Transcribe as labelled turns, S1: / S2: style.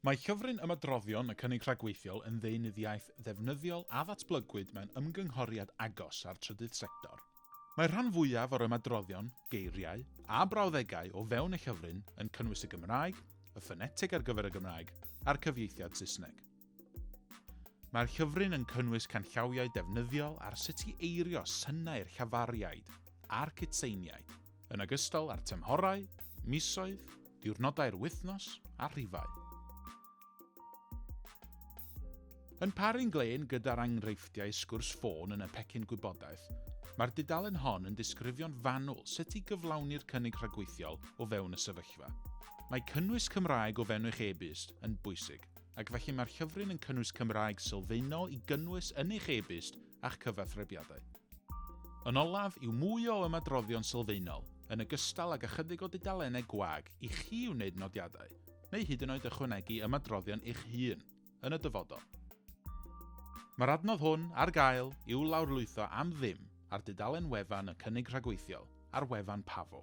S1: Mae llyfryn ymadroddion y Cynnig Rhagweithiol yn ddeunydd iaith ddefnyddiol a ddatblygwyd mewn ymgynghoriad agos â'r trydydd sector. Mae'r rhan fwyaf o'r ymadroddion, geiriau, a brawddegau o fewn y llyfryn yn cynnwys y Gymraeg, y ffoneteg ar gyfer y Gymraeg, a'r cyfieithiad Saesneg. Mae'r llyfryn yn cynnwys canllawiau defnyddiol ar sut i eirio synau'r llafariaid a'r cytseiniaid, yn ogystal â'r tymhorau, misoedd, diwrnodau'r wythnos a rhifau. Yn paru'n glên gyda'r enghreifftiau sgwrs ffôn yn y pecyn gwybodaeth, mae'r dudalen hon yn disgrifio'n fanwl sut i gyflawni'r cynnig rhagweithiol o fewn y sefyllfa. Mae cynnwys Cymraeg o fewn eich e-byst yn bwysig, ac felly mae'r llyfryn yn cynnwys Cymraeg sylfaenol i gynnwys yn eich e-byst a'ch cyfathrebiadau. Yn olaf yw mwy o ymadroddion sylfaenol, yn ogystal ag ychydig o dudalennau gwag i chi wneud nodiadau, neu hyd yn oed ychwanegu ymadroddion eich hun, yn y dyfodol. Mae'r adnodd hwn ar gael i'w lawrlwytho am ddim ar dudalen wefan y Cynnig Rhagweithiol ar wefan PAVO.